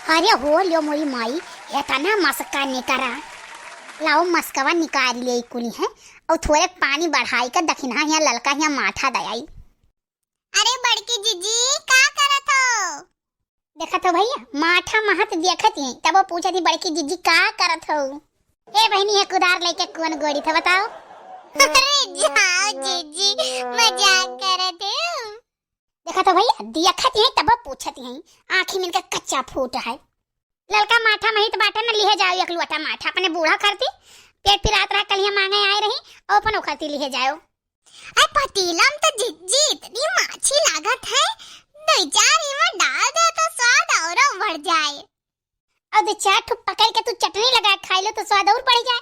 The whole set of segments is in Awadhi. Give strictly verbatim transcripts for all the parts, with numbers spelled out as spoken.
अरे हो ल्यो मोरी माई, एतना मस्का निकरा। लाओ मस्कवा निकाल ले कुली है, और थोरे पानी बढ़ाई के दखिनहा हियाँ ललका हियाँ माठा दयाई। अरे बड़की जीजी, का करत हो? देखत हो भैया, माठा महत देखत ही, तब वो पूछत ही, "बड़की जीजी का करत हो?" ए बहिनी, है कुदार लेके कौन गोड़ी था बताओ? अरे जाओ जीजी, मजाक करत हो। देखत हो भैया, देखत ही, तब वो पूछत ही, आँखी में इनका कच्चा फूट है। ललका माठा महित बाटे न, लिहे जाओ एक लोटा माठा, अपने बूढ़ा खरती, पेट पिरात रहा, कलिया मांगे आए रही, और अपन ओखरती लिहे जाओ। अरे पतीला में तो जीजी इतनी माछी लागत है, दो चार इमा डाल दे तो स्वाद और बढ़ जाए। और दो चार ठो पकड़ के तू चटनी लगा के खाई लो तो स्वाद और बढ़ जाए।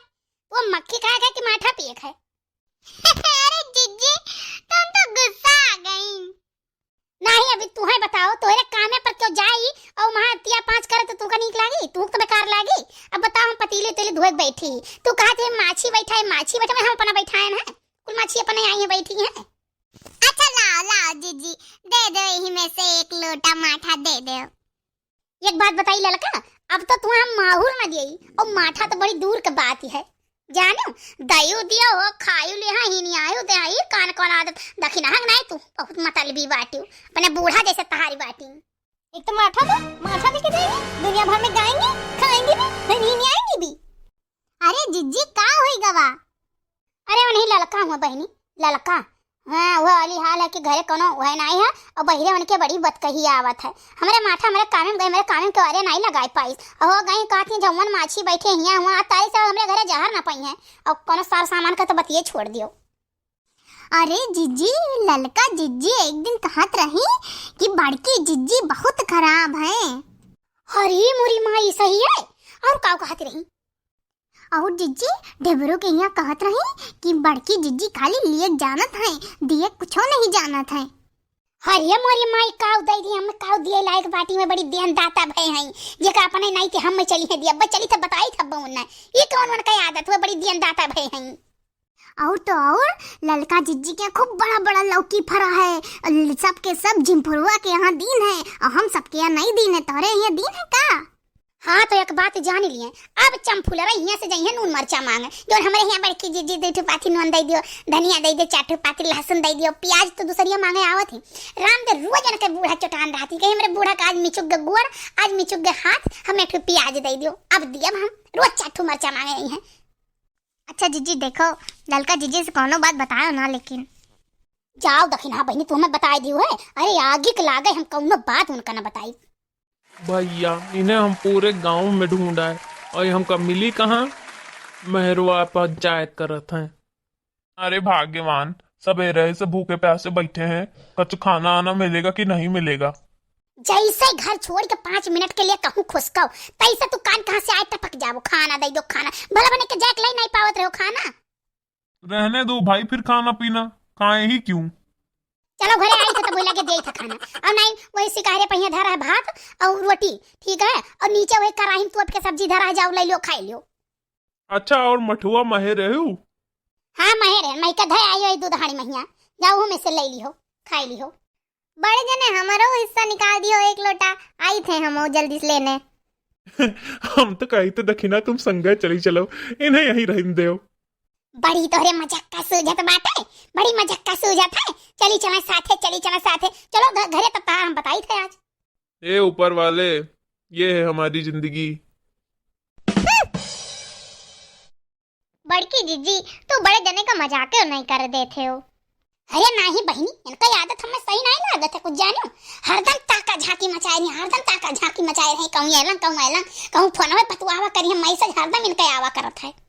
वो मक्खी खाए खाए कि माठा पिए खाए। अरे जीजी, तुम तो गुस्सा आ गई। नहीं, अभी तू है बताओ, तोहरे कामे पर क्यों जाई और वहाँ तिया पाँच करे तो तू का नीक लागी, तू तो बेकार लागी। अब बताओ, हम पतीले तेले धोए के बैठी, तू कहा थे माछी बैठा है, माछी बैठा है, हम अपना बैठाए हैं, कुल माछी अपने आई है बैठी है। अच्छा लाओ लाओ जीजी, दे दो यही में से एक लोटा माठा दे दो। एक बात बताई ललका, अब तो तू हम माहूर न दियई, और माठा तो बड़ी दूर के बात ही है। जानो, दयू दियो हो, खायू ले हाँ, ही नहीं आयु दे आई, कान कौन आदत, दखिनहा नहीं तू, बहुत मतलबी बाटियो, अपने बूढ़ा जैसे तहारी बाटी। एक तो माठा दे, माठा लेके जाएंगे, दुनिया भर में गाएंगे, खाएंगे भी, नहीं, नहीं आएंगे भी। अरे जिज्जी, का होई गवा? अरे, वो नहीं ललका हुआ बहिनी, ललका। हाँ, वो वाली हाल है कि घरे कोनो वह नहीं है, और बहिरे उनके बड़ी बतकही आवत है। हमरे माठा, हमरे कामे में गई, हमरे कामे में केवारे नहीं लगाए पाइस। और हो गई कहती, "जौन माछी बैठे हियाँ हुआ, आज तारी से हमरे घरे जहर ना पाई है, और कोनो सार सामान का तो बतिये छोड़ दियो।" अरे जिज्जी, ललका जिज्जी एक दिन कहत रही कि बड़की जिज्जी बहुत खराब है। अरे मोरी माई, सही है? और का कहत रही? और जिज्जी, ढेबरू के यहाँ कहत रही कि बड़की जिज्जी खाली लिए जानत है, दिए कुछो नहीं जानत है। अरे मोरी माई, काऊ दे दी, हम काऊ दिए लायक बाटी में बड़ी देन दाता भय हैं, जेका अपने नहीं थे हम में चली है दिया, बस चली थे बताई था बउन ने, ये कौन मन का आदत हुआ, बड़ी देन दाता भय हैं। और तो और, ललका जिज्जी के खूब बड़ा बड़ा लौकी फरा है, सबके सब झिम्पुरुआ के यहाँ दीन है, और हम सबके यहाँ नहीं दीन है, तोरे यहाँ दीन है का? हाँ, तो एक बात जान लिए, अब चमफुलरा हियाँ से जइहे नून मरचा मांगे, जौन हमरे हियाँ बड़की जिज्जी दू ठो पाथी नून दे दियो, धनिया दे दियो, चार ठो पाथी लहसुन दे दियो, प्याज तो दूसरिया मांगे आवत ही। राम दे रोज इनके बूढ़ा चोटान रहती, कहीं हमरे बूढ़ा का आज मिचुक गे गोड़, आज मिचुक गे हाथ, हमें एक ठो प्याज दे दियो। अब दियब हम, रोज चार ठो मरचा मांगे आई हैं। अच्छा जिज्जी, देखो, ललका जिज्जी से कौनो बात बतायो ना, लेकिन। जाओ दखिनहा बहिनी, तू हमें बताई दियो है। अरे आगे के लागे हम कौनो बात उनका ना बताई। भैया, इन्हें हम पूरे गांव में ढूंढा है और ये हमका मिली कहाँ? मेहरवा पंचायत करत हैं। अरे भाग्यवान, सबेरे से भूखे प्यासे बैठे हैं, कुछ खाना आना मिलेगा कि नहीं मिलेगा? जैसे घर छोड़ के पाँच मिनट के लिए कहूँ खुसकाओ, तैसे तू कान कहाँ से आए टपक जाबो, "खाना दे दो, खाना।" भला बने के जाए के लाई नहीं पावत रहो खाना। रहने दो भाई, फिर खाना पीना काहे ही क्यों? चलो घरे आई थे तो बोला के दे था खाना, और नहीं वही सिकारे पहिया धरा है भात और रोटी, ठीक है, और नीचे वही कराही में तोप के सब्जी धरा है, जाओ ले लियो, खाई लियो। अच्छा, और मठुआ महे रहू? हाँ, महे रहे, मही का धय आई होई दूध हाड़ी महिया, जाओ हमें से ले लिहो, खाई लिहो। बड़े जने हमरो हिस्सा निकाल दियो एक लोटा, आई थे हम जल्दी से लेने। हम तो कही थे दखिना तुम संगे चली चलो, इन्हें यहीं रहन देव। बड़ी तोहरे मजाक का सूझत बाटे, बड़ी मजाक का सूझत है। चली चला साथे, चली चला साथे, चलो घ-, घरे तब तहार हम बताई थे आज। ए ऊपर वाले, ये है हमारी जिंदगी। बड़की जिज्जी, तू बड़े जने का मजाक नहीं कर देते हो। अरे नाही बहिनी, इनका आदत हमें सही नहीं लागत है कुछ जानो। हरदम ताका झांकी मचाए रही, हरदम ताका झांकी मचाए रही, कहूँ एलन, कहूँ एलन, कहूँ फोन में बतुआवा करी, हम मैसेज हरदम इनका आवा करत है।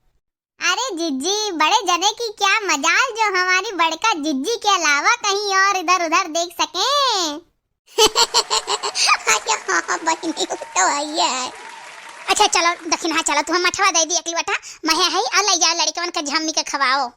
अरे जिज्जी, बड़े जने की क्या मजाल जो हमारी बड़का जिज्जी के अलावा कहीं और इधर उधर देख सके। अरे हाँ बहिनी, वो तो है ही है। अच्छा चलो दखिनहा चलो, तू हम मठवा दे दी एक लोटा, महे है, आ ले जाओ लड़कवन के झम्मी के खवाओ।